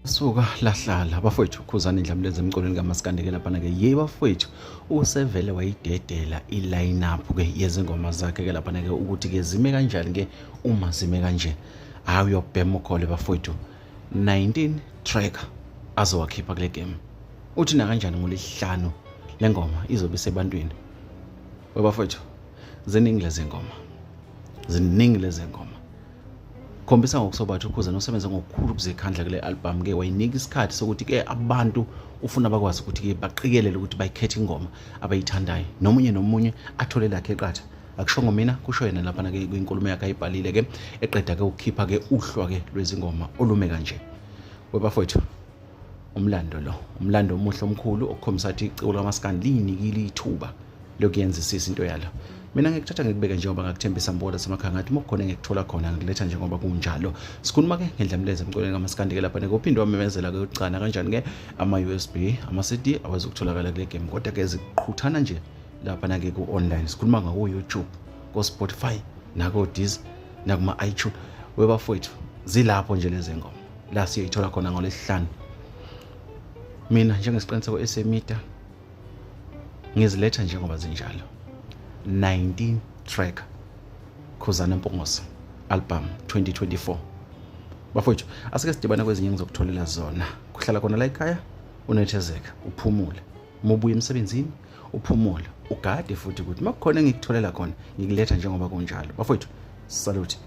Suka lahlala bafowethu, Khuzani Ndlamlenze emculweni kaMaskandi ke laphana ke. Ye bafowethu, usevele wayidedela i-line up ke yezingoma zakhe ke laphana ke, ukuthi ke zime kanjani ke uma zime kanje. Hayi, uyobhema ukhole bafowethu, 19 track azowakhipha kule game. Uthi nakanjani ngolesihlanu le ngoma izobe isebantwini. Webafowethu, ziningi lezi ngoma, ziningi lezi ngoma. Khombisa ngokusobatha uKhuzani usebenze ngokukhulu ukuzikhandla kule album ke, wayinika isikhathi sokuthi ke abantu ufuna bakwazi ukuthi ke baqikelele ukuthi bayikhethe ingoma abayithandayo, nomunye nomunye athole lakhe eqatha. Akushongo mina, kusho yena laphana ke kwinkulumo yakhe ayibhalile ke eqeda ke ukukhipha ke uhlwa ke lwezingoma olume kanje. Webafowethu, umlando lo, umlando omuhle omkhulu okukhombisa ukuthi iciko likaMaskandi liyinikile ithuba lokuyenzisisa into yalo. Mina ngikuthatha ngikubeke njengoba ngakuthembisa mbola semakhaya, ngathi uma kukhona engikuthola khona ngikuletha njengoba kunjalo. Sikhuluma ke ngendlamlenze emculweni kaMaskandi ke lapha, kuphinde wamemezela ke ukucana kanjani ke ama-USB, ama-CD awezukutholakala kule game, kodwa ke ziqhuthana nje lapha ke ku-online. Sikhuluma ngako-YouTube, ko-Spotify, nako-Deezer, nakuma-iTunes. Webafowethu, zilapho nje lezi ngoma la siyayithola khona ngolesihlanu. Mina njengesiqiniseko esemida ngiziletha njengoba zinjalo. 19 track Khuzani Mpungose album 2024. Bafowethu, asike sidibane kwezinye engizokutholela zona. Kuhlala khona la ekhaya, unethezeka, uphumule. Uma ubuya emsebenzini uphumule, ugade futhi ukuthi makukhona engikutholela khona ngikuletha njengoba kunjalo. Bafowethu, salute.